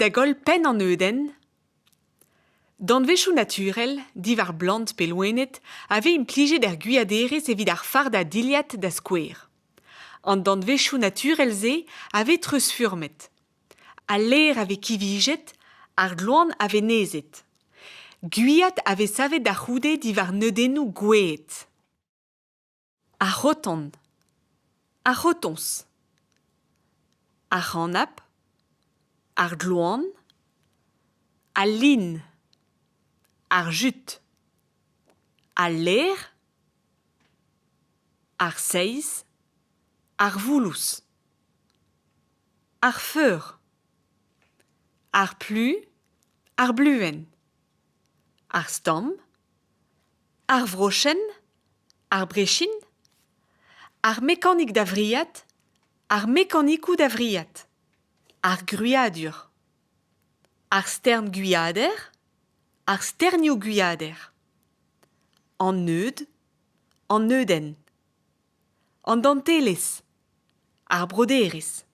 da goll penn an neudenn? Danvezioù naturel, diwar blant pe loened, a vez implijet er gwiaderezh evit ar fardañ dilhad da skouer. An danvezioù naturel-se a vez treuzfurmet. Al lêr a vez kivijet, ar gloan a vez nezet. Gwiad a vez savet da c'houde diwar neudennoù gweet. Ar c'hoton. Ar c'hotoñs. Ar c'hanab. Ar gloan. Al lin. Ar jut. Al lêr. Ar seiz. Ar voulouz. Ar feur. Ar plu. Ar bluenn. Ar stamm. Ar vrochenn, ar brechin, ar mekanik da wriat, ar mekanikoù da wriat, ar gwriadur, ar stern gwiader, ar sternioù gwiader, an neud, an neudenn, an dantelezh, ar broderezh.